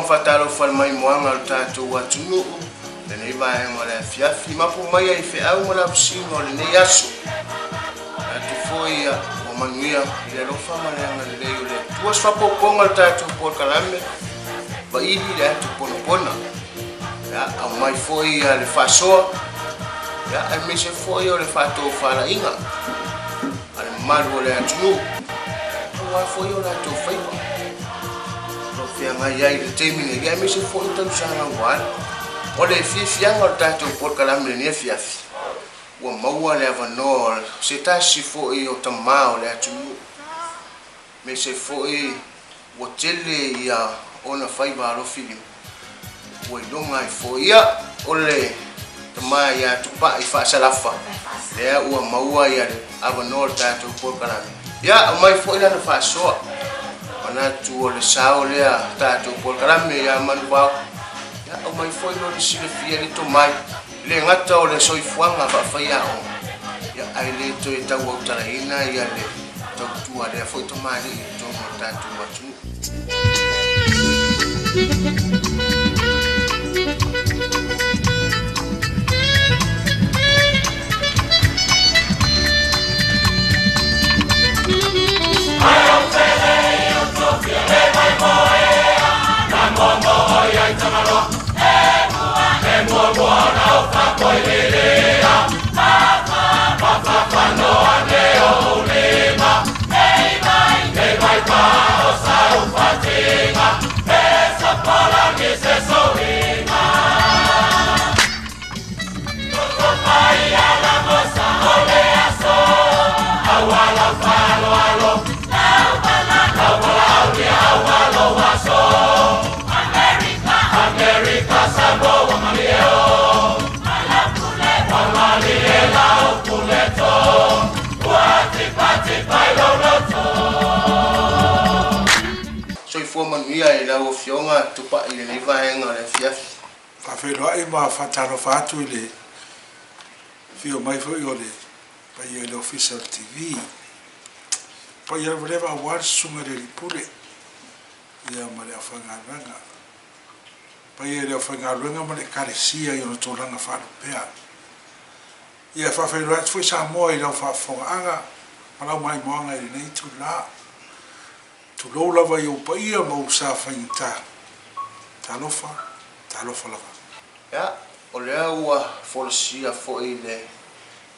Faatalofa i le maimoaga o le tatou atunuu lenei vaega o le afiafi. Mapu mai ai feau ma lausiga o lenei aso. Atu foi ia ua manuia i le alofa ma le agalelei o le Atua. Se faaopoopoga o le tatou polokalame vaili le atu ponapona. Ia, aumai foi ia le faasoa, ia, aemaise foi o le faatofalaiga a le mamalu o le atunuu, aua foi o latou faiva o lo o feagai ai i le taimi nei, aemaise foi o tausaga ua alu. O le fiafiaga o le tatou polokalame i lenei afiafi, ua maua le avanoa o se tasi foi o tamā o le atunuu, aemaise foi ua tele ia ona faiva alofilima ua iloga ai foi. Ia, o le tama ia Tupai Faasalafa, lea ua maua ia le avanoa o le tatou polokalame. Ia, aumai foi lana faasoa. Manatu o le sao lea tatou polokalame ia Manuvao. Ia, aumai foi lo le silafia le tomai, e le gata o le soifuaga faafaiaoga, ia, ae le toe tauautalaina ia le tautua lea foi tamalii i totonu o le tatou atunuu. Soifua manuia i lau Afioga Tupai i lenei vaega o le afiafi. Faafeiloai ma faatalofa atu i le afio mai foi o le paia i le Ofisa o le TV. Paia leva aua le Susuga i le Alii Pule ia ma le aufaigaluega. Paia i le aufaigaluega ma le Ekalesia i ona tulaga faalupea. Ia faafeiloai atu foi Samoa i lau faafofogaaga ma lau maimoaga i lenei itula. Tulou lava i ou paia ma ou sa faigata. Talofa, talofa lava. Ia, o lea ua folasia foi i le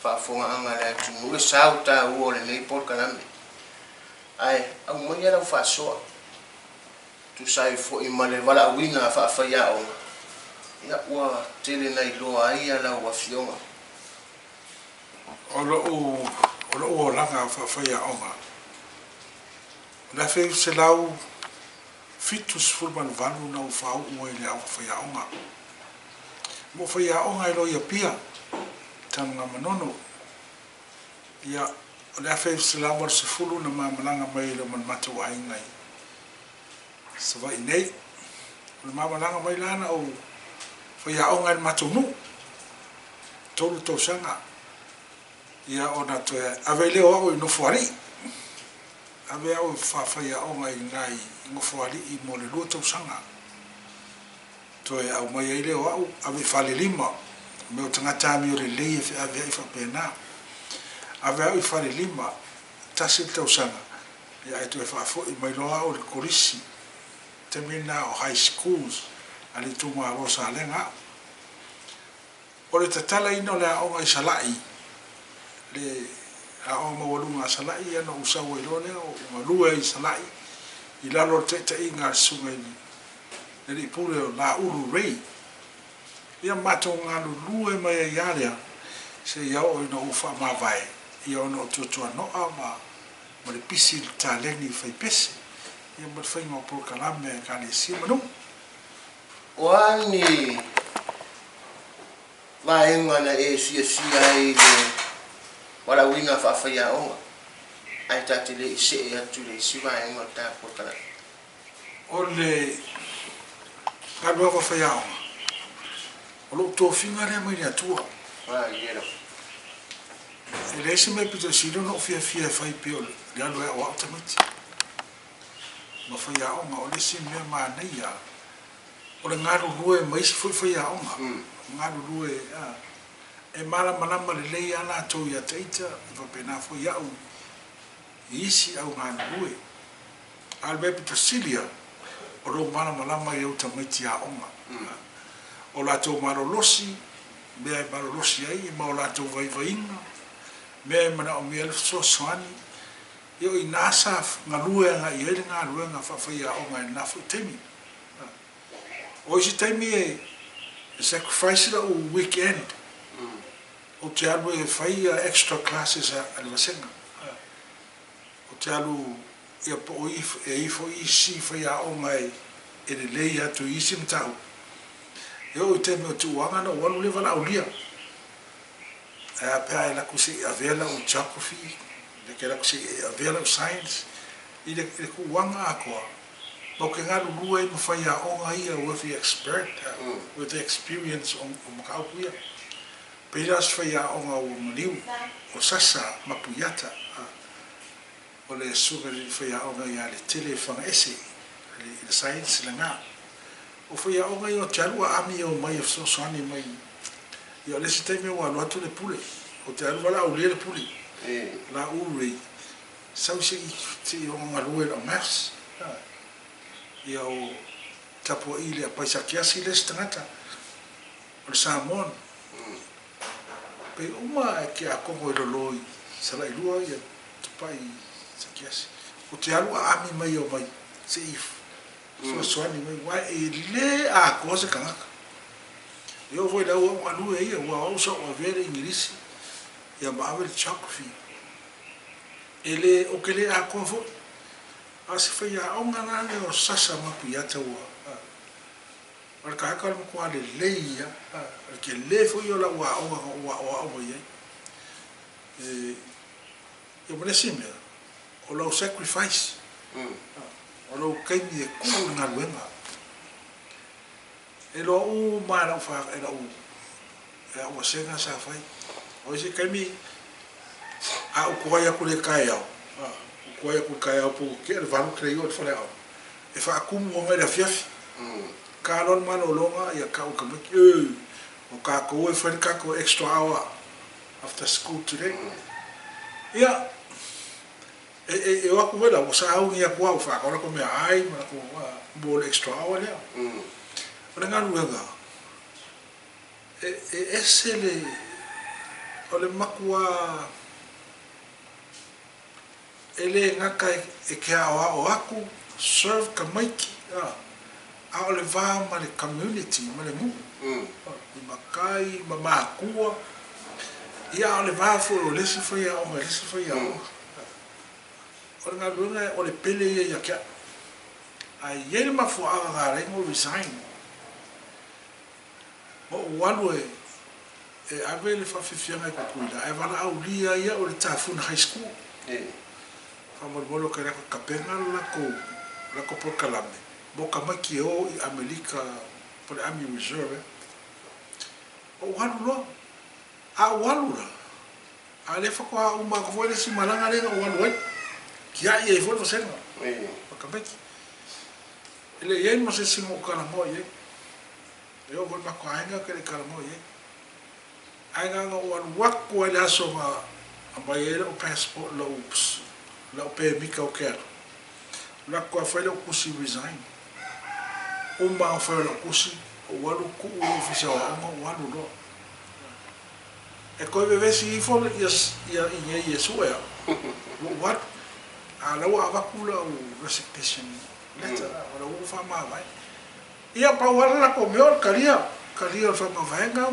faafofogaaga a le atunuu le sao taua o lenei polokalame. Ae aumaia lau faasoa, tusa ai foi ma le valaauina faafaiaoga, ia ua tele na iloa ai lau afioga. O lou, o lou olaga faafaiaoga, o le 1978 na ou faauu ai i le aoga faiaoga. Mo faiaoga ai loa i Apia, Tanugamanono. Ia, o le 1980 na ma malaga mai ai loa ma le matou aiga i Savaii nei. O le ma malaga mai la na ou faiaoga ai i le matou nuu, 3 tausaga. Ia ona toe ave lea o au i Nofoalii. Ave au e faafaiaoga i ina i Nofoalii mo le 2 tausaga. Toe aumai ai lea o au, ave i Falelima. O mea o tagata amio lelei e feaveai faapena. Ave au i Falelima, tasi le tausaga, ia ae toe faafoi mai loa au i le kolisi. Taimi lena o high schools a le itumalo o Salega au. O le tatalaina o le aoga i Sala'i, le aoga maualuga a Sala'i, ia na ou sau ai loa lea, ou galue ai i Sala'i, i lalo o le taitaiga a le Susuga i le Alii Pule o Laulu Ray. Ia matou galulue mai ai lava lea, seia oo ina ou faamavae, ia ona o tuatuano'a ma ma le pisi i le taleni faipese, ia ma le faiga o polokalame a Ekalesia ma nuu. O a ni vaega na e fiafia ai i le valaauina faafaiaoga, ae ta te le i see atu i le isi vaega o le ta polokalame? O le galuega faafaiaoga, o lou tofiga lea mai le Atua. E leai se mea pito sili ona ou fiafia e fai pei o le alu e aoao tamaiti ma faiaoga. O le isi mea manaia. O le galulue ma isi foi faiaoga, galulue e malamalama lelei lava latou ia te ita, e faapena foi au i isi au galulue. A o le mea pito sili lava, o lou malamalama i ou tamaiti aoga, o latou malolosi, mea e malolosi ai ma o latou vaivaiga, mea e manaomia ai le fesoasoani, ia o i ina sa galue agai i ai le galuega faafaiaoga i lena foi taimi. O isi taimi e sacrifice la'u weekend ou te alu e fai ia extra classes a le vasega. Ou te alu ia po o e i ai foi isi faiaoga e lelei atu i isi mataupu. E oo i taimi o tuuaga ona ou alu lea valaaulia. Ae a pe a e alu atu se i avea lau geography, e alu atu se i avea lau science i le tuuaga atoa. Matou te galulue ai ma faiaoga ia with the expert, with the experience o mataupu ia. Pei la o se faiaoga ua maliu, o Sasa Mapuiata, o le susuga i le faiaoga ia Letele Fagaese i le science lena. O faiaoga ia o te alu aami e omai e fesoasoani mai. Ia o le isi taimi ua alu atu le pule, ou te alu valaaulia le pule, la Ulrich, Sau se i ona galue i lau maths. Ia o tapuai le apai Sakiasi le isi tagata o le Samoan. Pei uma e ke akogo i lolo i Salailua ia tapai Sakiasi. O te alu aami mai o mai se i fesoasoani mai aua e le atoa se tagata. E oo foi i le au au galue ia aua o au sa ou avea le Igilisi ia ma ave le Geography. E le, ou te le atoa foi. A o se faiaoga la lea o Sasa Mapuiata ua, o le tagata o le matua lelei ia, o le tele foi ia o lau aoga na ou aoao mai ai. E, ia ma le isi mea, o lau sacrifice, o lou taimi e tuu i le galuega. E iloa uma lava e lau fa, e lau, e au vasega sa fai. O isi taimi, a ou tuai atu i le taeao, ou tuai atu i le taeao po ua tea le 8 ou te le i oo i le faleaoga, e faatumu agai i le afiafi. Ta loa le malologa, ia tau i tamaiti, Ee, o tatou e fai le tatou extra hour after school today. Ia, E o atu foi la, ua sauni atu au, faatau latou meaai ma latou mo le extra hour lea. O le galuega, e ese le, o le matua e le gata e te aoao atu, serve tamaiti, a o le va ma le community, ma le nuu, i matai ma matua, ia a o le va foi o le isi faiaoga i le isi faiaoga. O le galuega o le pele ia ia te au. Ae i ai le mafuaaga na ala ai ona ou resign. Na ou alu e e ave le faafiafiaga i Tutuila ae valaaulia ai au e le Tafuna High School. Faamolemole ou te alu atu e tapena le latou latou polokalame mo tamaiti e o i Amelika po o le Army Reserve ea. Ou alu loa. A ou alu la, A lea faatoa uma atu foi le isi malaga lea na ou alu ai, tiai ai foi le vasega o tamaiti. E le i ai ma se isi na ou talanoa i ai. E oo foi i le matou aiga ou te le i talanoa i ai. Ae na ona ou alu atu lava i le aso na aumai ai lau passport, lau pemita ou te alu, alu atu lava fai lau tusi resign. Uma ona fai o lau tusi, ou alu tuu i le Ofisa o Aoga ou alu loa. E toe vevesi ifo ia i nei e sue au, ua ou alu, a o la ua avatu lau resignation letter, o la ua ou faamavae. Ia, pau lava le latou mea o le talia, talia o le faamavaega,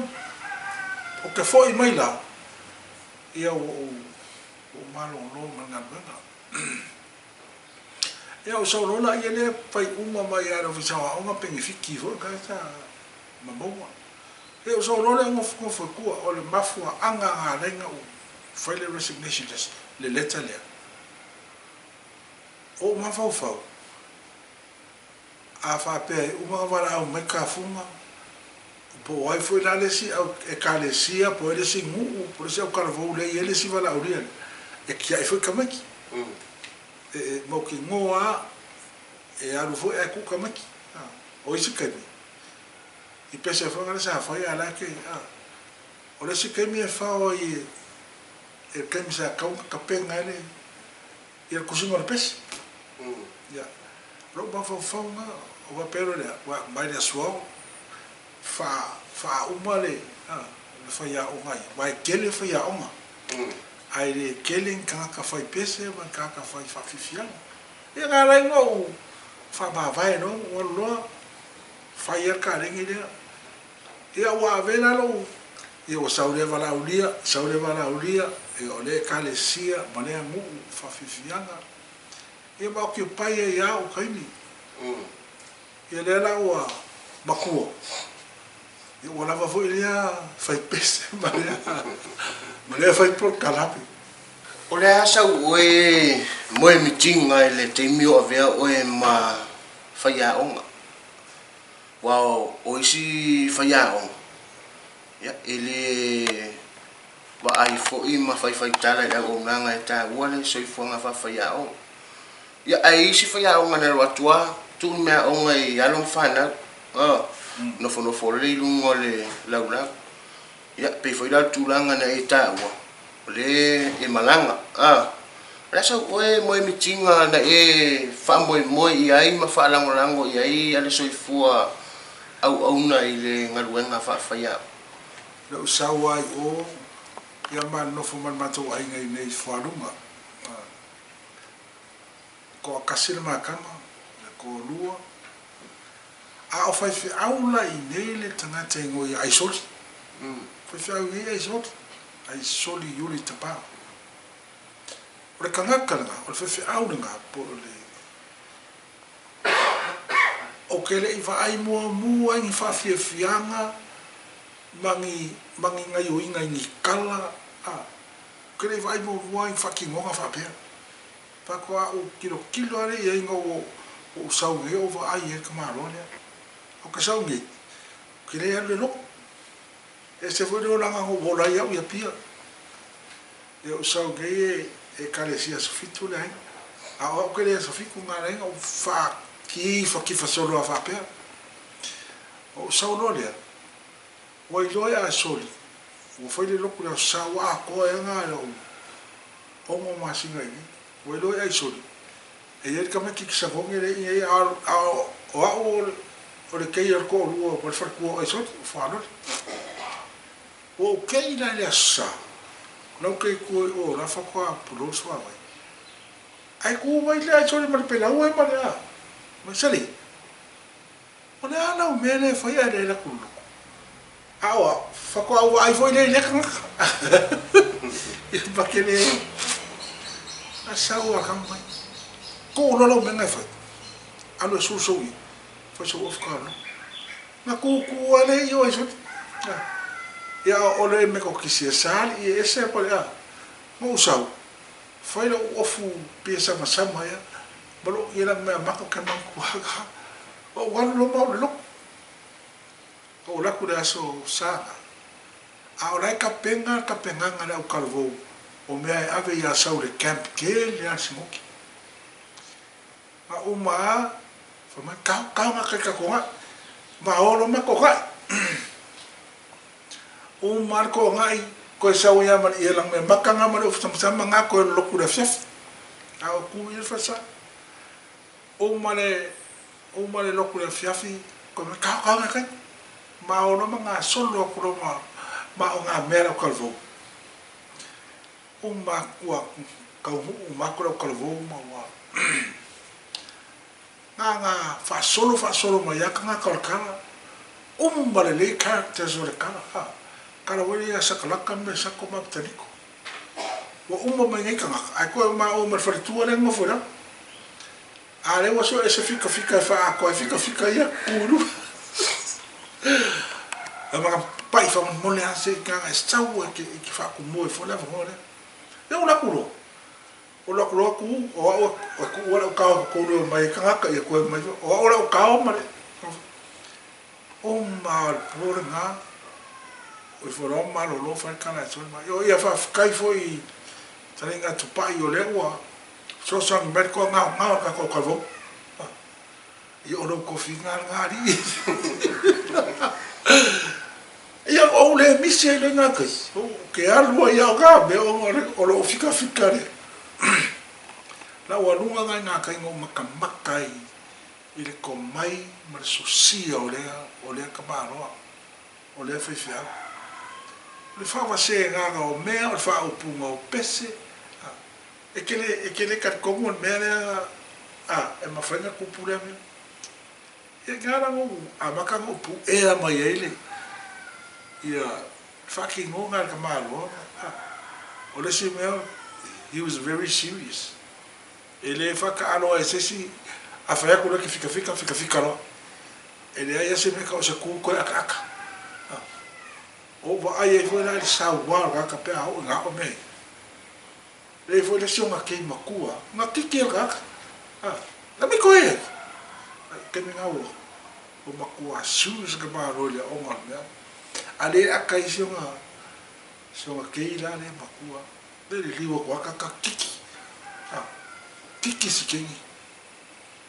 ou te foi mai la, ia ua ou, ua ou malolo ma le galuega. Ia, ou sau loa laia lea fai uma mai lava e le Ofisa o Aoga penefiti foi lena sa ma maua. E o sou loa lea nofonofo i tua, o le mafuaaga na ala ai na ou fai le resignation letter, le leta lea. O ou mafaufau, a faapea e uma ona valaau mai Tafuga, po o ai foi la le isi au Ekalesia, po o ai le isi nuu, po o le isi autalavou lea e i ai le isi valaaulia lea, e tiai foi tamaiti. E mautinoa lava e alu foi ae tuu tamaiti. O isi taimi. I pese foi ngale sa fai a la ke a. O le isi taimi e fao ai e le taimi sa tatau ona tapena ai le ia le tusiga o le pese. Ia, o lou mafaufau lena, o faapea loa lea, ua mai le Aso Ao, faauma le le faiaoga ia, aua e tele faiaoga, ae le tele ni tagata fai pese ma ni tagata fai faafiafiaga. Ia na ala ai ona ou faamavae loa, ou alu loa fai lava le kalegi lea. Ia ua ave la lou, ia ua sau lea valaaulia, sau lea valaaulia, ia o lea ekalesia ma lea nuu faafiafiaga. Ia ma occupy ai lava ou taimi. Ia lea la ua matua, ia ua lava foi lea fai pese ma lea ma lea fai polokalame. O le a sau oe moe mitiga i le taimi o avea oe ma faiaoga? Aua o isi faiaoga, ia, e le vaai foi ma faifaitala i le auaunaga e taua le soifuaga faafaiaoga. Ia, ae i isi faiaoga na alu atu lava, tuu le meaaoga i alo ma fanau, a, nofonofo lelei i luga o le laulau. Ia, pei foi la o le tulaga na e taua, o lea e malaga, a. O le a sau oe moe mitiga na e faamoemoe i ai ma faalagolago i ai a le soifua auauna i le galuega faafaiaoga? Na ou sau lava i o, ia ma nonofo ma le matou aiga i inei i Fualuga. Toatasi le matama, le toalua. A o faifeau la i inei le tagata e igoa ia Aisoli. Faifeau i inei Aisoli, Aisoli Iuli Tapa. O le tagata lena, o le faifeau lena po o le Ou te le i vaai muamua i ni faafiafiaga ma ni ma ni gaioiga i ni kala, a, ou te le i vaai muamua i ni faatinoga faapea. Faatoa ou tilotilo lava lea i ai ina ua ou sau nei ou vaai i ai i le tamaloa lea. Ou te sau nei, ou te le alu i le lotu. E ese foi le olaga na ou ola ai au i Apia. Ia ou sau nei e Ekalesia Aso Fitu le aiga. A o au ke le Aso Fitu na ala ai ona ou faatifakifa solo lava faapea. Ou sau loa lea, ua iloa e Asoli, ua fai le lotu i le Aso Sa, ua atoa ea na lou 6 masina i inei. Ua iloa e Aisoli, e i ai le tamaititi Savone lea i inei, a o au o le kei a le toalua ma le faletua o Aisoli, o Fugalole. Ua ou kei la i le Aso Sa, o la ou kei tua i o, o la faatoa pulou le suavai. Ae tu mai le Aisoli ma le pelaue ma le a, ma sali, O le a lau mea lea e fai ae le alu atu i le lotu? A o au, faatoa ou vaai foi lea i lea tagata. Ia ma ke le a sau a kau mai. Tuu loa lau mea na e fai. Alu e sulu sou ia. Fai sou ofu ka lotu. Na kūkū a lea i o ai soli. Ia o le Metotisi e sa alii e ese pa le a. Ma ou sau, fai lau ofu pia samasama ia, ma lou ia la mea mako ke mantuaga. Ou alu loa ma ou le lotu. Ou alu atu i le aso Sa, a o la e tapena le tapenaga a le au talavou o mea e ave i Asau i le camp tele lava le Sinoki. Na uma lava, fai mai, Tao, tao gata i tatou ga'i. Ma o loa matou ga'i. Uma lava le toaga'i, toe sau ai lava ma le ie lanumeamata na ma le ofu samasama na toe lolotu i le afiafi. A o tu i le falesa. Uma le uma le lotu i le afiafi, koe mai, Tao, tao gata. Ma o loa ma gasolo atu loa ma ma o ngā mea lau talavou. Uma atu ua taunuu uma atu lau talavou ma ua ngā ngā faasolo faasolo mai lava tagata o le kala. Uma lelei characters o le kala, ha. Kala foi lea ia Sakalaka me Sako ma Apetaniko. Ua uma mai nei tagata, ae toe ma o ma le faletua lea na nofo i lalo. A lea ua sue se fikafika e faaatoa ai fikafika ia tu i luga. Ae ma pai faamolemole lava se i gaga e sau e te faatumua ai foi le avanoa lea. Ia ua alu atu loa, ua alu atu loa tu, o au e tuua lau tao i totonu e omai ai tagata, ia toe omai foi. O au lau tao ma le uma o le po lena, o ifo loa ma malolo fai le tala e soli mai. Ia faafetai foi i fetalaiga a Tupai o lea ua fesoasoani mai le toagaogao o le tatou talavou. Ia o lou tofiga lena alii. Ia ou le misi ai loa i ngā kai. Ou ke alu ai au ngā mea ona o lou fikafika lea. Lau aluga ngā i ngā kai na ou makamaka ai i le komai ma le sosia o lea o lea tamaloa, o lea faifeau. O le faavasegaga o mea, o le faaupuga o pese, a, e te le, e te le talitonu o le mea lea, a, e mafai ona tupu lea mea. Ia, na ala ona ou amata ona ou puea mai ai le, ia, le faatinoga a le tamaloa, a. O le isi mea, he was very serious. E le faataalo ai e se isi, a fai atu loa e te fikafika, fikafika loa. E leai lava se mea tau o se tu toe akaaka. A, ou vaai ai foi la i le saua o le tagata pe a oo ina aʻo mea ia. Leai foi le isi o ngakei matua, ngakiki e le tagata. A, na miko e ai. A i taimi na ua, ua matua serious le Malo i le aoga o le mea. A le aka i si ona, si ona kei la lea matua. Le liliu atu lava ka kiki. A, kiki si kengi.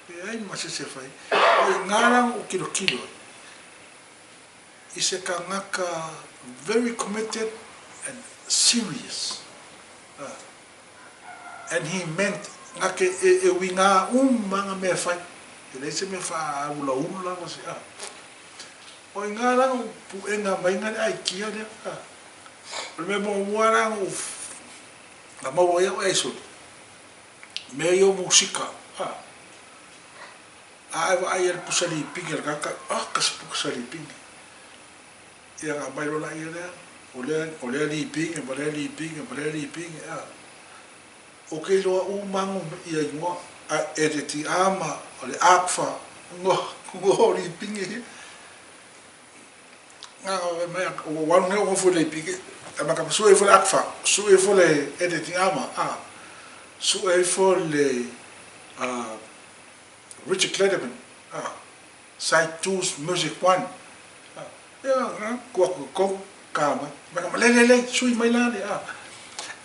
Leai ma se isi e fai. O i nga la na ou kilokilo ai i se kanaka very committed and serious. A, and he meant nga ke e uiga uma nga mea e fai. E leai se mea faaulaula ma se, a. O i nga la na ou puega mai nga le aikia lea. A, o le mea muamua la na ou na maua ai au e aisoli, mea ia o musika, a. A e vaai i le pusa lipigi a le tagata, oka se pusa lipigi. Ia ona aumai loa laia lea, o lea, o lea lipigi ma lea lipigi ma lea lipigi, a. Ou te iloa uma lava ia igoa, a e te ti'a ma o le agfa, igoa, igoa o lipigi ia. Na ona fai mai, ua ou alu nei ou nofo i le lipigi, amata sue ifo le agfa, sue ifo le editing armour, a, sue ifo le, a, Richard Clayderman, a, Side Two's Music One, a, ia, na tuu atu i totonu, ka mai, mai ka lei, lei, lei, sui mai la le, a,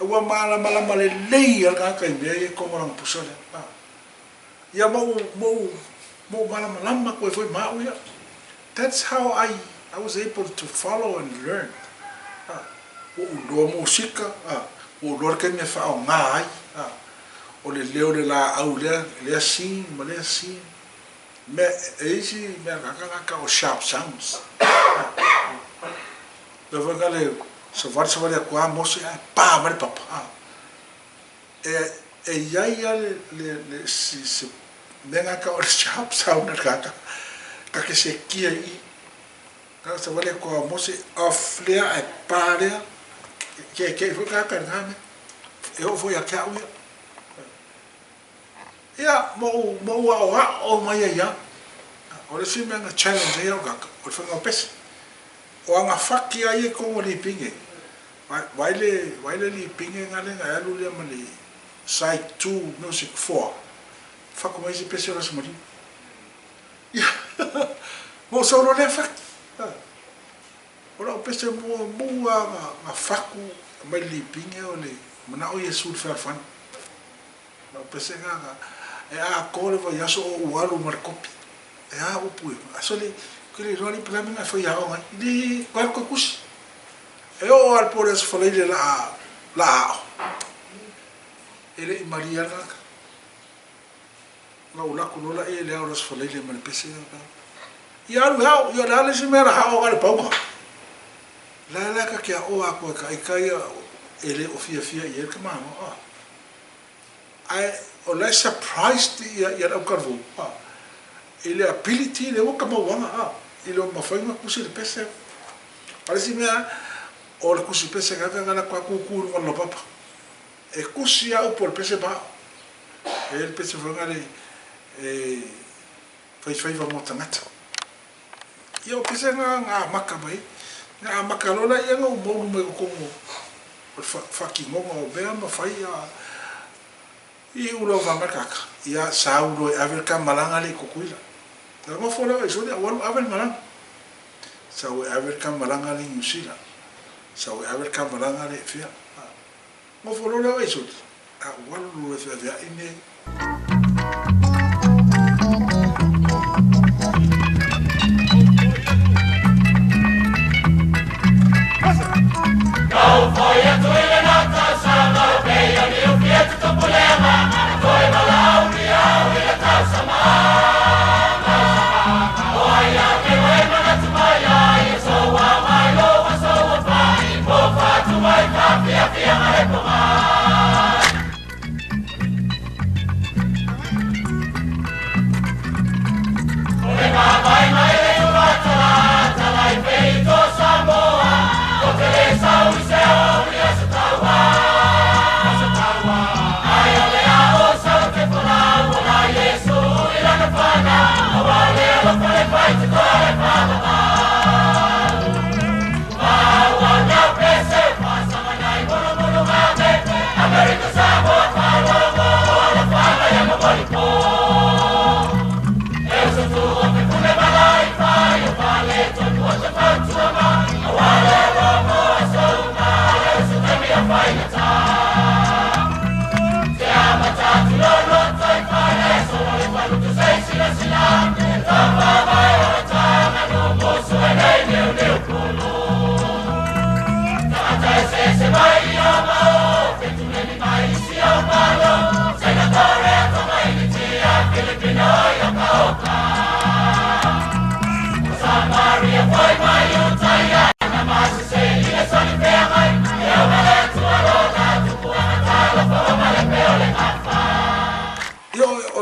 ua malamalama lelei lava le tagata i mea ia i totonu o lana pusa lea, a. Ia ma ou, ma ou, ma ou malamalama atu ai foi ma au ia. That's how I, I was able to follow and learn, a, ua ou iloa musika, a, ua ou iloa le taimi e faaaoga ai, a. O le leo o le laau lea, lea scene ma lea scene. Mea, e i ai isi mea kaka la tau o sharp sounds. Lea foi na le savali savali atu lava Mose ae pa mai le papa. A, e, e i ai lava le, le, le, si, se mea na tau o le sharp sound a le tagata, ta te sekia i i. Na savali atu lava Mose, off lea ae pa lea, keke'i foi le tagata i lena mea. E oo foi ia te au ia. Ia, ma ou, ma ou aʻoaʻo mai ai au. O le isi mea na challenge ai au kaka, o le faiga o pese. O aga faki a ia i totonu o lipige. Vaai le, vaai le lipige nga lea na e alu lea ma le side 2 music 4. Faku mai isi pese o le Aso Maliu. Ia, ma ou sau loa lea faki. O lau pese muamua na faku mai le lipige o le manao Iesu i le fealofani. Lau pese nga e atoa le vaiaso o ou alu ma le kopi. E a upu e, aso le, ke le iloa le pe le a mea na e faiaoga ai. I le koe alu koe kusi. E oo lava i le po o le Aso Faraile la a, la a ao. E le i malie lava le tagata. Na ou alu atu loa laia i le ao o le Aso Faraile ma le pese nga. Ia alu e ao, ia o le a le isi mea la hao ga le pauga. La la ka ke aʻoa aku ai ka ika ia e le o fiafia i ai le tamaloa. Ah. Ae o la e surprised ia ia le aukalavu a i le ability lea ua ka mauaga a i le mafai ona tusi le pese. A o le isi mea o le tusi pese gaga nga latou a tutu i luga o le laupapa. E tusi a upu o le pese ma a'o. E i ai le pese foi nga le e faifaiva mo tagata. Ia o pese nga nga amata mai ai. Nga amata loa laia na ou maulu mai totonu o le faatinoga o mea ma fai a i ula o mai le tagata. Ia sau loa e ave le ta malaga lea i Tutuila. Na nofo lea o Aisoli a ua alu ave le malaga. Sau e ave le ta malaga lea i Niu Sila. Sau e ave le ta malaga lea i fea. Nofo loa lea o Aisoli a ua alu loa e feaveai mea ia.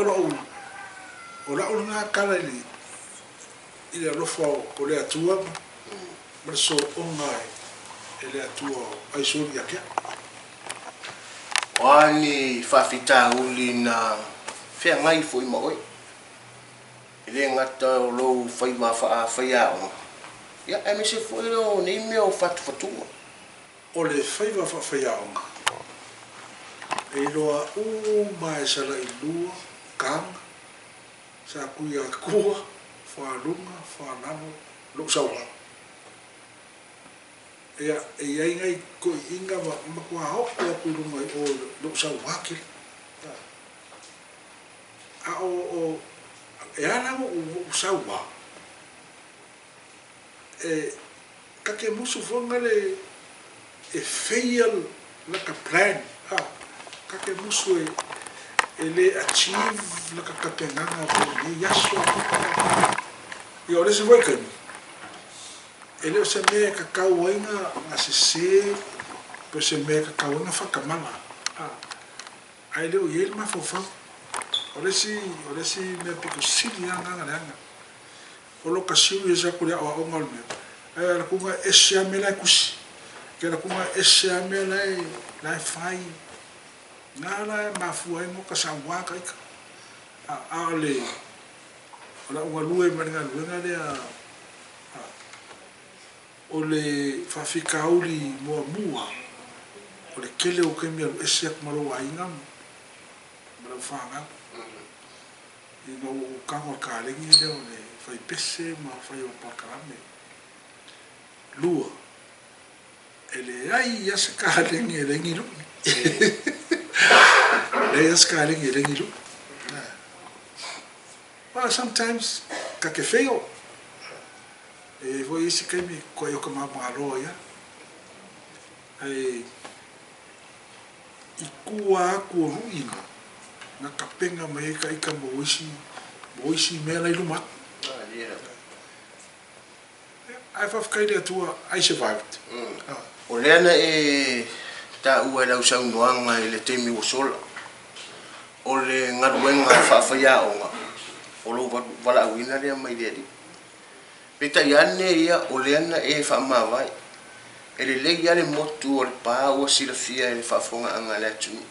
O lou, o la'u lena tala i le, i le alofa o le Atua ma le so'oga e le Atua o aisoli ia te a'u. O a ni faafitauli na feagai foi ma oe? E le gata o lou faiva faafaiaoga, ia, aemaise foi o nei mea o fatufatuga. O le faiva faafaiaoga, e iloa uma e Salailua, Taga, Satuiatua, Faluga, Falalo, lou sauā. Ia, e i ai nai toeaiina ma matuā oo atu i luga i o i lou sauā tele. A o, o, e ala ona ou sauā, e ta te musu foi lea e fail lata plan, ta te musu e le achieve lata tapenaga mo lenei aso. Ia, o le isi foi taimi, e le o se mea e tatau ai ona sese po o se mea e tatau ai ona faatamala, ae le o i ai le mafaufau. O le isi, o le isi mea pito sili lava lena leaga o lota serious atu i le aoaoga o le mea, ae ala atu na ese lava mea la e tusi, ke ala atu na ese lava mea la e fai, na la e mafua ai ona ota sauā ta ita. A o le o lau galue ma le galuega lea, o le faafitauli muamua, o le tele o taimi e alu ese atu ma lou aiga ma lau fanau. Ina ua ou tago i le kalegi lea o le fai pese ma fai o polokalame. Lua, e leai lava se kalegi e leai ni lu'i. E leai lava se kalegi e leai ni lu'i. Well, sometimes ta te fail. E i ai foi isi taimi e koe o ka maumalo ai lava. Ae i tua atu o lu'i na, na tapena mai ai ta ita mo isi, mo isi mea la i luma atu. Ae faafetai i le Atua, I survived. O lea na e taua i lau saunoaga i le taimi ua sola, o le galuega faafaiaoga o lou valaauina lea mai le Alii. Peitai ane ia o lea na e faamavae, e lelei lava le motu o Lepa ua silafia i le faafofogaaga a le atunuu,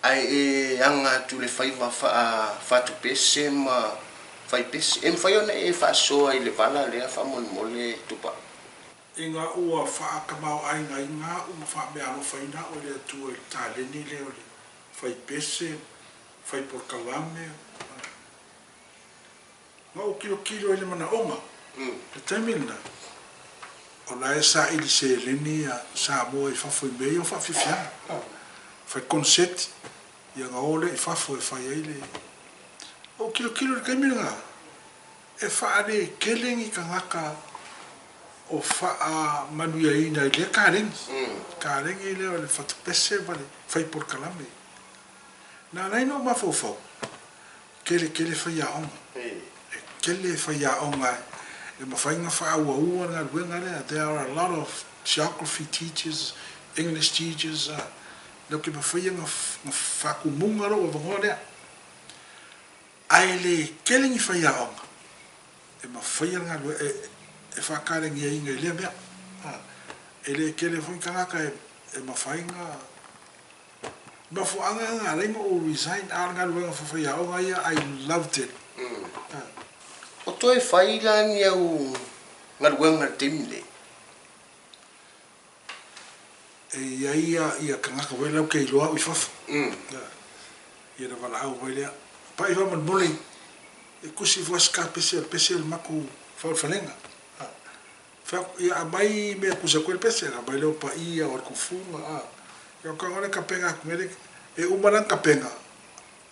ae e aga atu i le faiva faa-fatupese ma faipese. E mafai ona e faasoa i le vala lea faamolemole Tupa? Ina ua faatamaoaigaina a'u ma faameaalofaina a'u e le Atua i le taleni lea o le faipese, fai polokalame, na ou tilotilo ai i le manaoga. I le taimi lena, o la e saili seleni Samoa i fafo i mea ia o faafiafiaga. Fai concert, ia ona o lea i fafo e fai ai le. Ou tilotilo i le taimi lena, e faaletele ni tagata o faamanuiaina i lea kaleni. Kaleni lea o le fatupese ma le fai polokalame. Na ala ai ona ou mafaufau, tele tele faiaoga. E tele faiaoga e mafai ona faaauaua le galuega lea. There are a lot of geography teachers, English teachers, latou te mafaia ona faatumuga lou avanoa lea. Ae le tele ni faiaoga e mafaia le galuega e faakalegiaina i lea mea. E le tele foi ni tagata e mafai ona. Mafuaaga na ala ai ona ou resign a o le galuega faafaiaoga ia I loved it. O toe fai la ni au galuega i le taimi lenei? E i ai ia tagata foi lau ke iloa au i fafo. Ia na valaau mai lea. Pai faamolemole e kusi fua se kapese o le pese o le matou faaolefalega. Fai atu, ia aumai mea e tusi atu ai le pese, ona aumai lea o paia, o le tufuga, a. Ia o le tapena atu nei, e uma la ona tapena,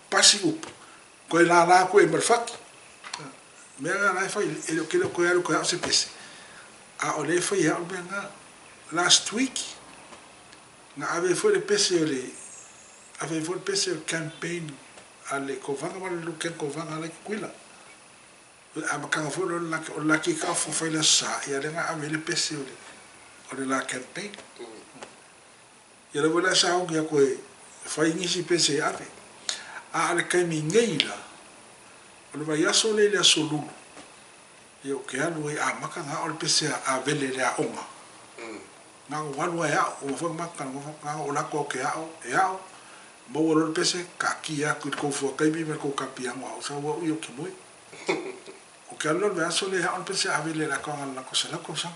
pasi upu, toe lala atu i ai ma le fati. O mea na la e fai, e le o tele o toe alu e toe ao se pese, a o lea e fai e au le mea lena. Last week, na ave ai foi le pese o le, ave ai foi le pese o le campaign a le Kovana ma le Lieutenant Kovana la e i Tutuila. O le amataga foi lea o le la kick off ua fai i le Aso Sa, ia lea na ave ai le pese o le o le la campaign. Ia lea foi la e sauni atu e fai nisi pese e ave. A o le taimi nei la, o le vaiaso lea i le Aso Lulu, ia ou te alu ai amata na ao le pese a Avele i le aoga. Na ona ou alu lava e ao, uma foi ona matou talanoa fai atu, na ona ou alu atu lava ou te ao, e ao, maua loa le pese, taatia atu i le tou fuataimi ma le tou tapiano a ou sau au ia ou te moe. Ou te alu la i le vaiaso lea e ao le pese a Avele i le atoaga o le latou 100 tausaga.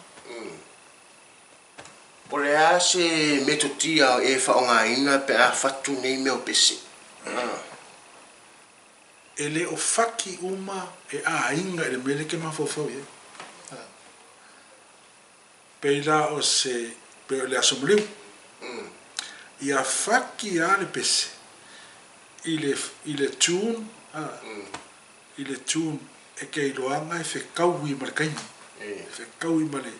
O le a se metotia e faaaogaina pe a fatu nei mea o pese? E le o faki uma e aiga i le mea lea e te mafaufau i ai. Pei la o se, pei o le Aso Maliu. Ia faki lava le pese i le, i le tune, i le tune e te iloaga e fetaui ma le taimi, e fetaui ma le,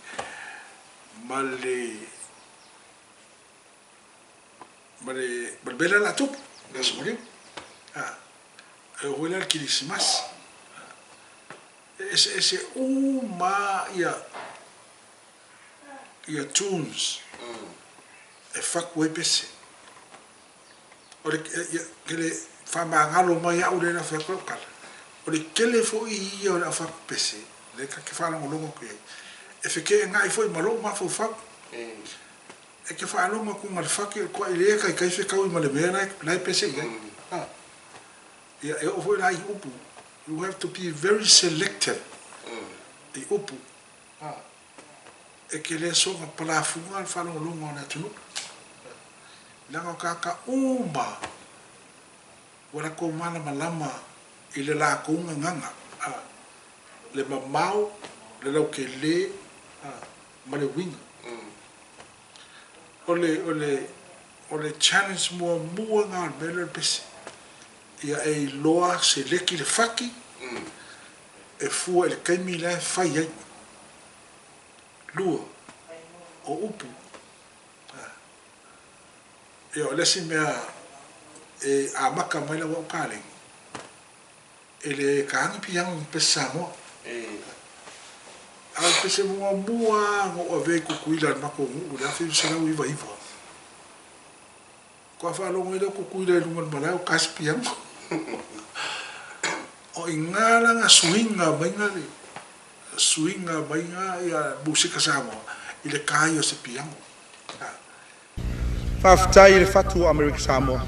ma le, ma le, ma le mea lea o le a tupu, le Aso Maliu. E oo foi la i le Kerisimasi. E eseese uma lava ia tunes e fatu ai pese. O le ke le faamagalo mai au lea na fai atu lau tala, o le tele foi ia o le au fatu pese, lea ta te faalogologo atu i ai, e feteenai foi ma lou mafaufau. E te faalogo atu ma le fati o le toai le taitai fetaui ma le mea la e pese i ai. Ia e oo foi la i upu, you have to be very selective i upu. E te le soona palafuga le faalogologo a le atunuu. Leaga o tagata uma ua latou malamalama i le latou gagana, le mamao, le lautele ma le uiga. O le, o le, o le challenge muamua lena o le mea lea o le pese, ia e iloa seleki le faki e fua i le taimi la e fai ai. Lua, o upu. Ia o le isi mea e amata mai lau au kalegi, e le taagi piano i pese Samoa. A o le pese muamua lava na ou avea i Tutuila i le matou nuu i le 1999, faatoa faalogo ai lea o Tutuila i luga o le malae o ta se piano. O i ina la na suiga maiga le suiga maiga ia musika Samoa i le ta ia o se piano. Faafetai i le fatu o Amerika Samoa.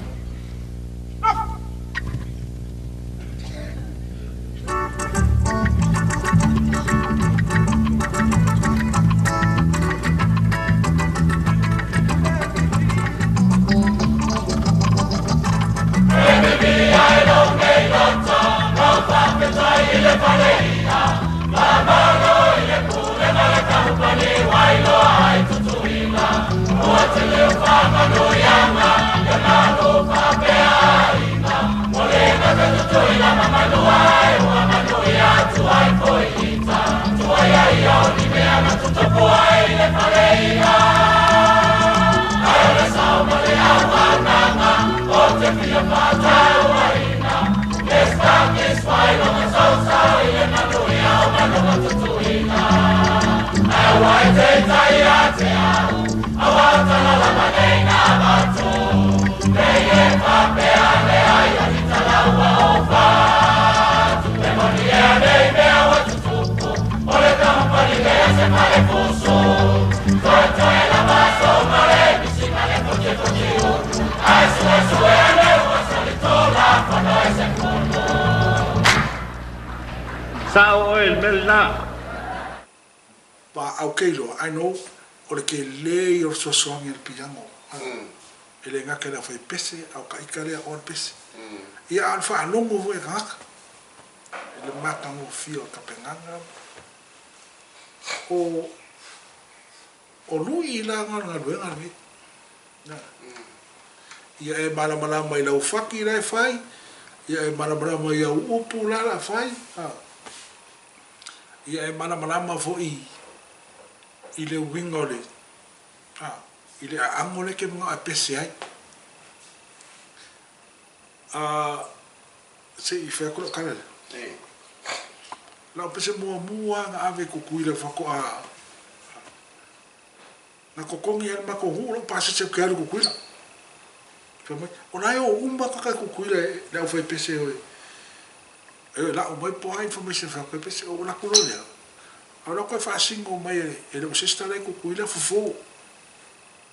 Sao oe i le mea lena. Pa au ke iloa, I know, o le tele ia o le fesoasoani a le piano, e le gata i le aufaipese, a o ka ita lea o le pese. Ia a o le faalogo foi a tagata i le matagofie o le tapenaga. O o lui la na o le galuega lenei. Ia e malamalama i lau faki la e fai, ia e malamalama i au upu la o le a fai, ia e malamalama foi i le uiga o le, i le aano lea e te manao e pese ai. Se i fai atu lau tala lea. Lau pese muamua lava na ave i Tutuila faatoa na totogi ai le matou nuu lou pasese ou te alu i Tutuila. Fai mai, o la e o uma kaka i Kukuila e le aufaipese e o e la'u mai po o a information e fai atu ai pese. Ou alu atu loa lea, ae o la e toe faasino mai e lou sister la e i Kukuila, fofo.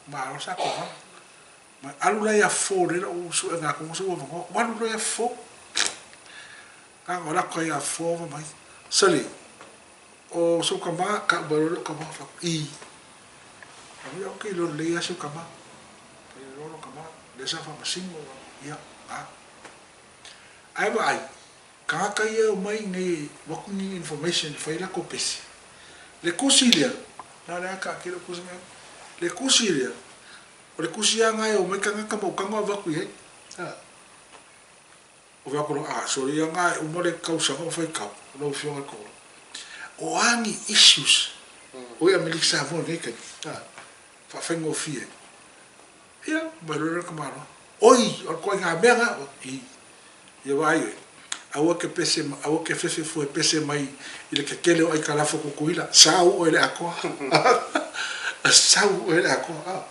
Malo sa kovana. Ma alu la ia fofo lea lou suega atu sou avanoa, ua alu loa ia fofo. Kaga o lako ia fofo fai mai, Sali, o sou tama, kau mai loa lou tama, fai atu, i. Fai mai, ou te iloa lelei lava si ou tama. Fai loa lou tama, lea sa faamasino, ia, a. Ae vaai, tagata ia e omai i inei e avatu ni information e fai ai latou pese. Le tusi lea, na o le a taatia lou tusi lea, le tusi lea, o le tusi lava lena e omai tagata ma utaga o avatu i ai. O fai atu loa, a, sole ia na e uma le tausaga o faitau, lau Afioga i le Kovana. O a ni issues o i Amerika Samoa i lenei taimi, faafaigofie ai. Ia, mai loa lea le tamaloa, Oi, o le ituaiga mea lena, i, ia vaai oe, aua e te pese, aua e te fefe fua e pese mai i le tetele o aitalafu a Tutuila, sau oe i le atoa, sau oe i le atoa,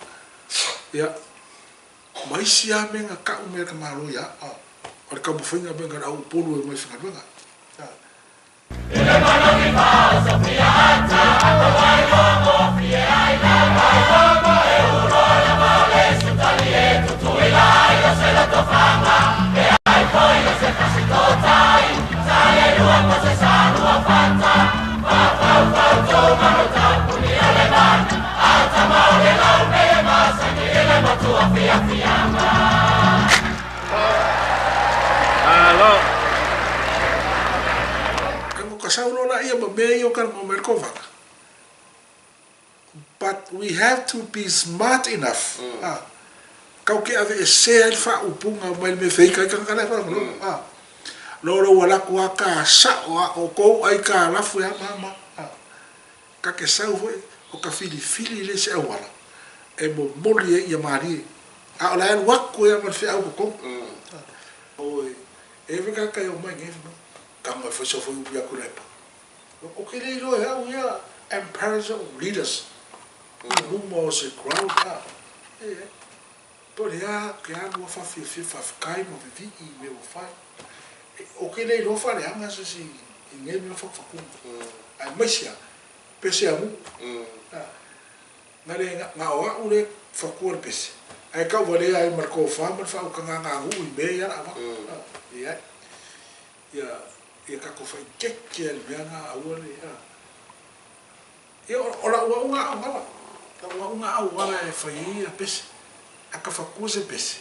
ia, ma isi lava mea na tau mai e le tamaloa ia au, o le taumafaiga mea na le au Upolu e omai faigaluega. Malo. Ka ka sau loa laia ma mea ia o talanoa mai le kovana. But we have to be smart enough a kau ke aveesea ai le faaupuga mai le mea feika ai tagata la e faalogologo a. Lo lo ua laku a ka sa'o a o kou ai ka lafu e hama hama a. Ka ke sau foi o ka filifili le se auala e momoli ai ia malie. A o le alu aku ia ma le feau totonu. Oi, e ve ka kai o mai nei fai mai, ka mai foi so foi upu ia kula e pa. O ke le iloa e au ia embarrass of leaders i luma o se crowd a. E e. Po le a ke alu a whafiafia whawhikai ma vivii i mea ua whai. O ke le iloa whaleanga se si i nei mea whakuwhakunga. Aemaise a, pese a nuu. Na le na o a'u le fakua le pese, ae kau valea ai ma le tofa ma le faautagaga a nuu i mea ia la avatu. Leai. Ia, ia tatou faaitete a i le mea na aua le, a. Ia, o la'u a'u na auala, la'u a'u na auala e fai ai ia pese. A ka fakua se pese,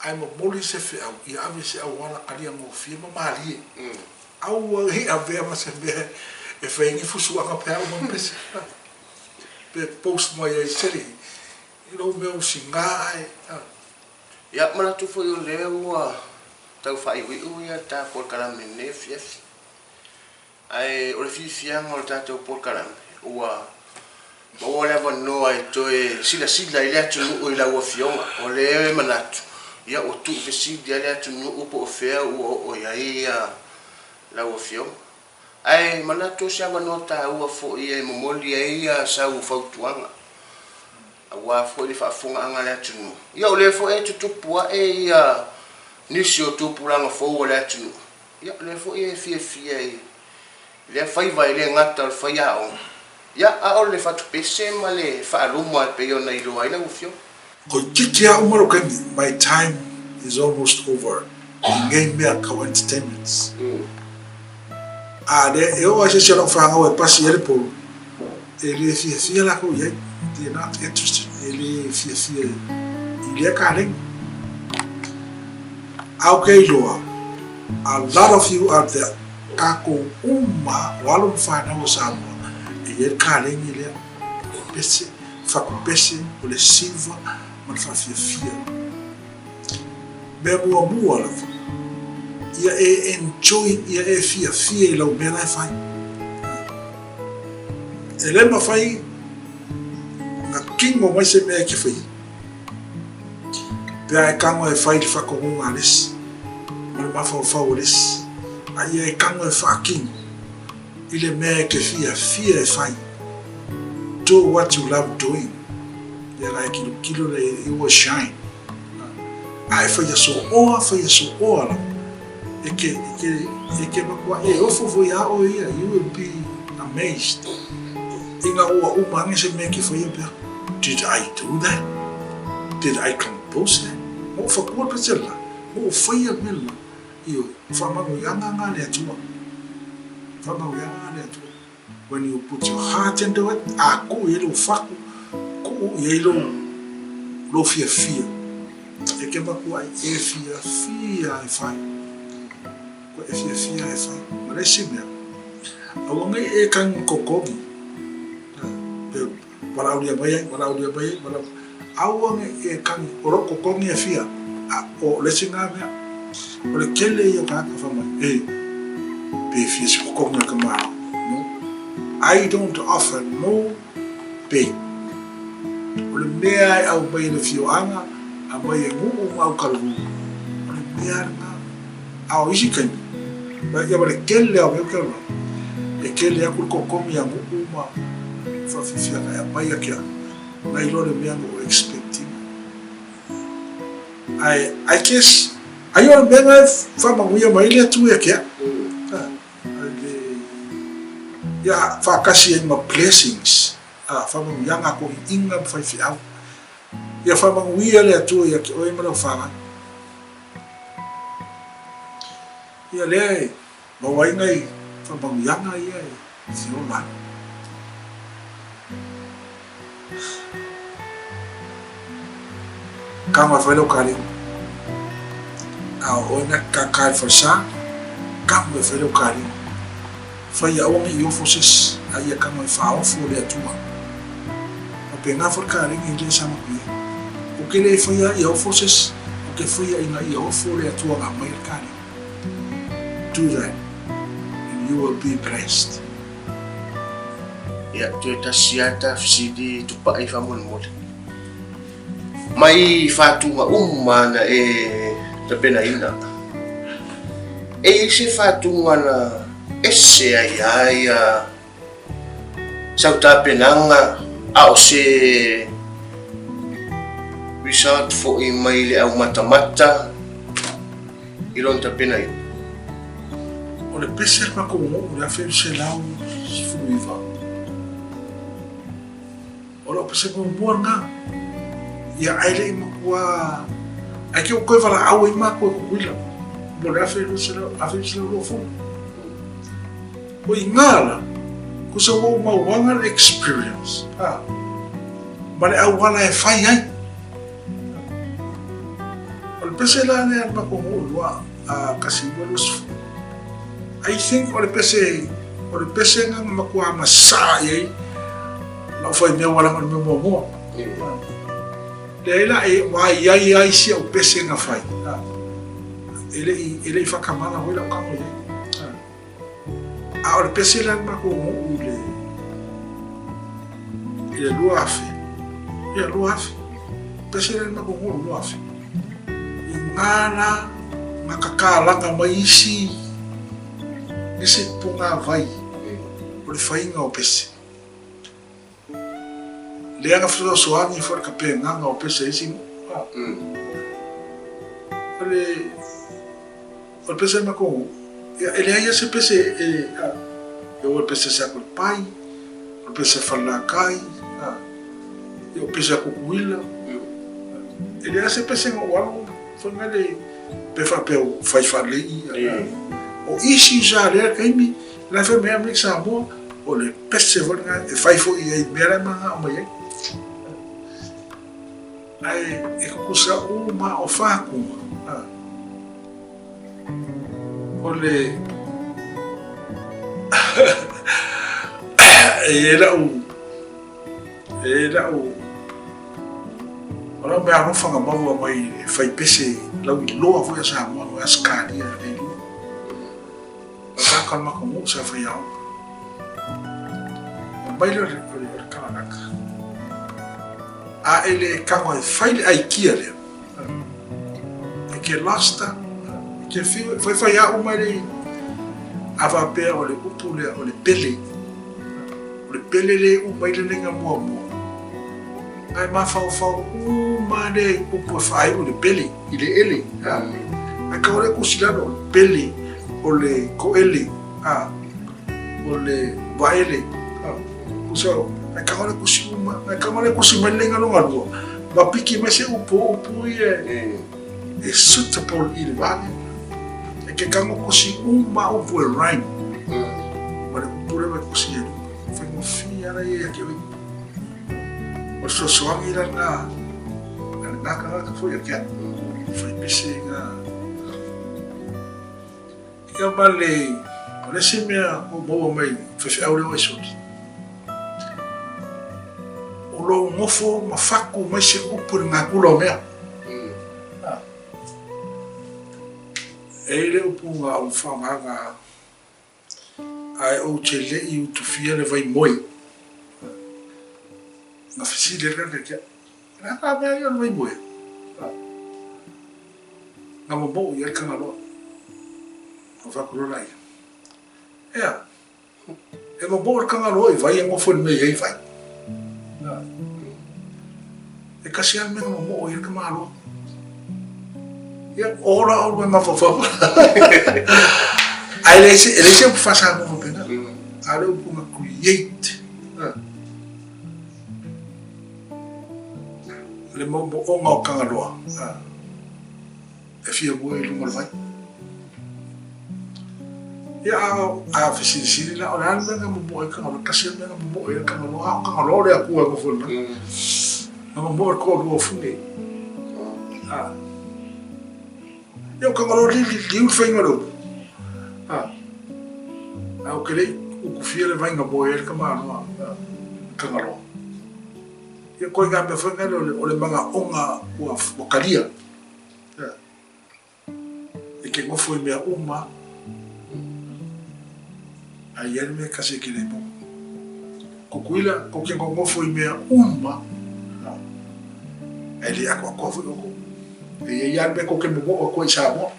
ae momoli se feau, ia ave se auala kaliagofie ma malie. Aua nei avea ma se mea e fai ai ni fusuaga pe a uma ni pese. Pe post mai ai se i lou mea usiga ae. Ia, manatu foi o lea ua tau faaiuiu ia ta polokalame i lenei afiafi. Ae o le fiafiaga o le tatou polokalame, ua maua le avanoa e toe silasila ai le atunuu i lau Afioga. O lea e manatu, ia ua tuufesili lava le atunuu po o fea ua oo i ai lau Afioga. Ae manatu o se avanoa taua foi e momoli ai sau fautuaga, aua foi le faafofogaaga a le atunuu. Ia o lea foi e tutupu ae nisi o tupulaga fou a le atunuu, Ia, o lea foi e fiafia i lea faiva e le gata o le faiaoga, ia, a o le fatupese ma le faaluma e pei ona iloa ai lau Afioga. Toeitiiti a uma lou taimi, my time is almost over i nei mea tau entertainments. A lea e oo lava i se isi o lau fanau e pasi ai le polo, e le fiafia latou i ai, they are not interested, e le fiafia i lea kaleni. A ou ke iloa, a lot of you out there, takou uma o alo ma fanau o Samoa, e i ai le kaleni lea, o le pese, fatu pese, o le siva ma le faafiafia. Mea muamua lava, ia e enjoy, ia e fiafia i lau mea la e fai. E le mafai ona kino mai se mea e te faia. Pe a e tago e fai le whakarongonga a le isi, ma le mafaufau o le isi, a ia e tago e whaakino i le mea e te fiafia e fai. Do what you love doing. Lea la e kilokilo le, it will shine. A e faia sooa, faia sooa lava, e ke, e ke, e ke matua e ofo foi iā oe ia, you will be amazed ina ua uma ane se mea e ke faia pea, did I do that? Did I compose that? Na ou fatua le pese le la, na ou faia le mea le la, ioe, o faamanuiaga na a le Atua, faamanuiaga na a le Atua. When you put your heart into it, a kuu i ai lou fatu, kuu i ai lou, lou fiafia. E ke makuaʻi e fiafia e fai. Koe e fiafia e fai. Ma le isi mea, aua nei e kagi kokogi. Pe walaʻaulia mai ai, walaʻaulia mai ai, walaʻaulia. Aua nei e kagi, o lou kokogi e fia, a o le isi na mea, o le kele ia o tagata fai mai, e, pe fia se kokogi a ka Malo. No. I don't offer no pay. O le mea e aumai e le afioaga, aumai e Nuu ma Aukaluvuu, o le mea lena. A o isi taimi, ia ma le kele lava o mea ou te alu ai, e kele atu le kokogi a Nuu ma faafiafiaga e aumai ia ki au, nai lo le mea na ou expect ina. Ae I guess, ai o le mea na e faamanuia mai ai le Atua ia ki au. Ia faatasi ai ma blessings, faamanuiaga a toeaiina ma faifeau. Ia faamanuia le Atua ia te oe ma lau fanau. Ia lea e maua ai nai faamanuiaga ia e fia ola ai. Kama e fai lau kaleu. A o oe na kaka i falesa, kama e fai lau kaleu. Fai ia aua ne i ofo se isi, a ia kama e faaofo le Atua. Faapena foi le kalegi i lea sa maku i ai. Ou ke le faia ia ofo se isi, ou ke faia ina ia ofo le Atua na aumai le kalegi. Do that and you will be blessed. Ia, toe tasi lava ta fesili tupai faamolemole. Mai faatuga uma na e tapenaina. E i ai se faatuga na ese ai a ia sau tapenaga a o se result foi mai le aumatamata i lona tapenaina? O le pese a le matou nuu i le 1919. O lau pese muamua lena. Ia ae le i matua ae ke ua toe valaau ai matou e Tutuila mo le 1900, 1920. O i ina la, tusa ua ou mauaga le experience, a, ma le auala e fai ai. O le pese la lea a le matou nuu i lua, a, 1920. I think o le pese, o le pese na na matua masaa i ai lau faimea ua laga o le mea muamua. Leai la e ua i ai ai si au pese na fai. E le i, e le i whakamana hoi lau kano i ai. A o le pese la na matou nuu i le, i le 2000. Ia, 2000. Pese la na matou nuu i le 2000. I ngā la na kakalaga mai isi, isi pugāvai o le faiga o pese. Lea na fesoasoani foi le tapenaga o pese a isi nuu. O le, o le pese a le matou nuu, ia e leai lava se pese e, a, e oo i le pese a Satoalepai, o le pese a Falelatai, a, ia o pese a Tutuila. E leai lava se pese na ou alu foi lea pe faapea ua fai faalelei, a, o isi sa lea taimi, la e fai mai Amerika Samoa, o le pese foi lena e fai foi i ai i mea la e mananao mai ai. Ae e tutusa uma o Fakuma, o le e i ai lau e i ai lau o lau mea alofa na maua mai e fai pese lauiloa foi a Samoa no Ausetalia e lua. Ka matou nuu sa faiaoga. Na mai lea o le Kalanaka. A e le tago e fai le aikia lea, e ke lasta, e ke fiu, e faifai a uma le a faapea o le upu lea o le pele. O le pele le u mai le lenga muamua. Na e mafaufau uma lea i upu e faaiu i le pele, i le ele, a. Ae kau lea kusi lalo, o le pele, o le koele, a, o le vaele, a. Kusa, ae kau lea kusi uma, ae kau lea kusi mai le leiga lua, ma piki mai se upu o upu ia e suitable i le va lea. E ke kago kusi uma upu e rhyme, ma le upu lea ma kusi e lua. Faigofie ala ia ia te oe. O le fesoasoani la lena a lena tagata foi ia te au. Fai pese na. Ia ma le, o le isi mea ua maua mai faifeau lea o Aisoli, o lou nofo ma fatu mai se upu i le gagula o mea. E i ai le upu na ou faaaogaina Ae ou te le i utufia le vai moe. Na fesili ai le ia te au, O le a ka mea ia o le vai moe? Na momoʻu i ai le Kangaloa. Na fai atu loa laia, Ea, e momoʻu le Kangaloa i vai e nofo i le mea e i ai vai. E tasi lava le mea na momoo ai le tamaloa. Ia, ola ola e mafaufau. Ae leai se, e leai se upu faa-Samoa faapena. A o le upu na create. Le moomooga o Tagaloa. E fia moe i luga o le vai. Ia, a fesilisili la, o le a le mea na momoe ai Tagaloa? Tasi le mea na momoe ai Tagaloa, a o Tagaloa o le Atua e nofo i le lagi. Na momoe le toalua o Fune. A. Ia, o Tagaloa li, li, liu le faiga o le upu. A. A ou te le i utufia le vai na moe ai le tamaloa a Tagaloa. Ia, koe ngā mea foi nale o le manaoga ua talia. E ke nofo i mea uma, a i ai le mea e tasi e ke le moa. Kukuila, ko ke nonofo i mea uma, ae le atoatoa foi outou. E i ai lava le mea tou te momoʻo atu ai i Samoa.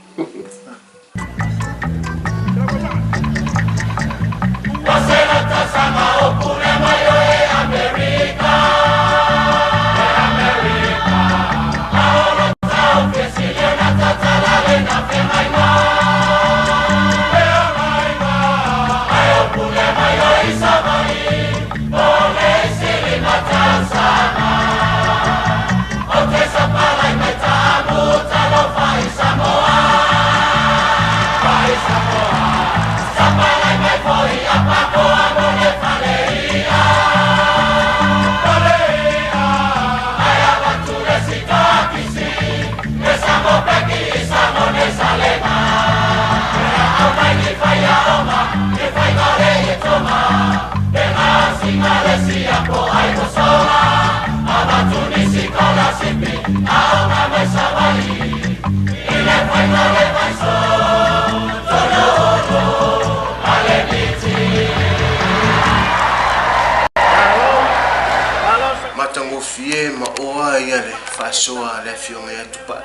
Matagofie ma oa ia le faasoa a le Afioga ia Tupai,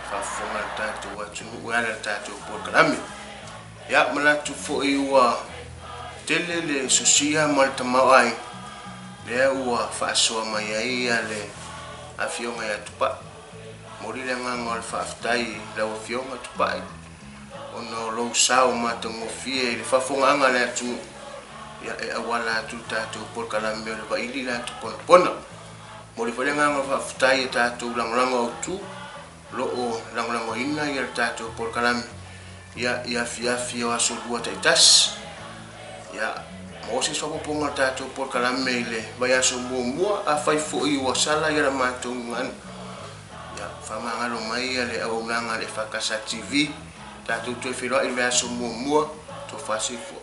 faafofoga le tatou atunuu e ala i le tatou polokalame. Ia manatu foi ua tele le sosia ma le tamaoaiga lea ua faasoa mai ai ia le Afioga ia Tupai. Momoli le agaga o le faafetai i lau Afioga Tupai ona o lou sao matagofie i le faafofogaaga a le atunuu ia e auala atu i le tatou polokalame o le Vaili la Tuponapona. Momoli foi le agaga o le faafetai i tatou lagolago autu o lo o lagolagoina ia le tatou polokalame ia i afiafi o aso lua taitasi. Ia, maua se isi faaopoopoga o le tatou polokalame i le vaiaso muamua, afai foi ua sala ia le matou gagana, ia, faamagalo mai ia le auaunaga a le EFKS TV, tatou toe feiloai i le vaiaso muamua, tofa soifua.